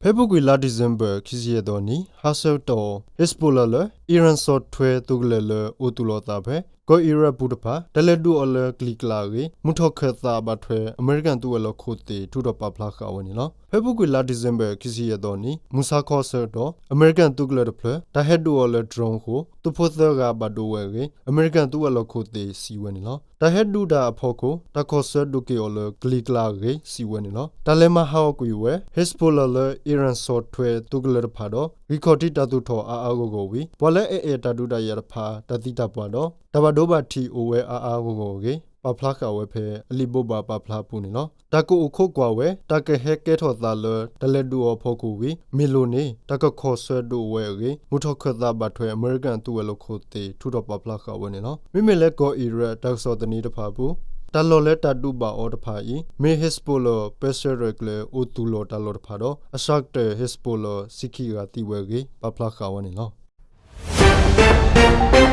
ဖဲအပူၤကွံာ်လါဒံၣ်စ့ဘၢၣ် ခံဆံယဲၢ်သီနံၤ ဟါဆၢကတီၢ် Hezbollah လၢ အံၣ်ရၣ်ဆီၣ်ထွဲသုးကလၢၤလၢအိၣ်သူၣ်လီၤအသးဖဲ ကီၢ်အံၣ်ရၣ်ပူၤတဖၣ် တၢ်လဲၤဒုးအီၤလၢကလံၤကျါအဂ့ၢ် မုၢ်ထီၣ်ခၢၣ်သးဘၣ်ထွဲ အမဲရကၤသုးဝဲၤလီၢ်ခိၣ်သ့ၣ် ထုးထီၣ်ပာ်ဖျါဃာ်ဝဲန့ၣ်လီၤ. ဖဲအပူၤကွံာ်လါဒံၣ်စ့ဘၢၣ် ခံဆံယဲၢ်သီနံၤ မုၢ်ဆါခီအဆၢကတီၢ် အမဲရကၤသုးကလၢၤတဖျၢၣ် တၢ်ဟဲဒုးအီၤလၢ drone အဃိ သုးဖိသၢဂၤဘၣ်ဒိဝဲအဂ့ၢ် အမဲရကၤသုးဝဲၤလီၢ်ခိၣ်သ့ၣ်စံးဝဲန့ၣ်လီၤ. တၢ်ဟဲဒုးတၢ်အဖီခိၣ် တၢ်ခီၣ်ဆၢဒုးက့ၤအီၤလၢကလံၤကျါအဂ့ၢ် စံးဝဲန့ၣ်လီၤ. တၢ်လဲၤမၤဟးဂီၤကွံာ်ဝဲ Hezbollah လၢအံၣ်ရၣ်ဆီၣ်ထွဲသုးကလၢၤတဖၣ်ဒီး ဂံၢ်ခီၣ်ထံးတၢ်သူၣ်ထီၣ်အါအါဂီၢ်ဂီၢ်ဝံၤ ပှၤလၢအအဲၣ်တၢ်ဒုးတၢ်ယၤတဖၣ် တၢ်သံတၢ်ပှၢ်ဒီး တၢ်ဘၣ်ဒိဘၣ်ထံးအိၣ်ဝဲအါအါဂီၢ်ဂီၢ်အဂ့ၢ် ပာ်ဖျါဃာ်ဝဲဖဲအလံာ်ဘိးဘၣ်ပာ်ဖျါအပူၤန့ၣ်လီၤ. တၢ်ကအိၣ်ခိးကွၢ်ဝဲ တၢ်ကဟဲကဲထီၣ်သးလၢ တၢ်လဲၤဒုးအီၤအဖီခိၣ်ဝံၤ မ့ၢ်လိၣ်န့ၣ် တၢ်ကခီၣ်ဆၢဒိးဝဲအဂ့ၢ် မုၢ်ထီၣ်ခၢၣ်သးဘၣ်ထွဲအမဲရကၤသုးဝဲၤလီၢ်ခိၣ်သ့ၣ် ထုးထီၣ်ပာ်ဖျါဃာ်ဝဲန့ၣ်လီၤ. မ့မ့ၢ်လၢကီၢ်အံၣ်ရၣ်တၢ်ကစီၣ်သန့တဖၣ်အပူၤ တၢ်လီၢ်လၢတၢ်ဒုးဘၣ်အီၤတဖၣ်အံၤ မ့ၢ် Hezbollah ပၢဆှၢရဲၣ်ကျဲၤအိၣ်သူၣ်လီၤတၢ်လီၢ်တဖၣ်ဒီး အစှၤကတၢၢ် Hezbollah ဆံခံဂၤသံဝဲအဂ့ၢ် ပာ်ဖျါဃာ်ဝဲန့ၣ်လီၤ.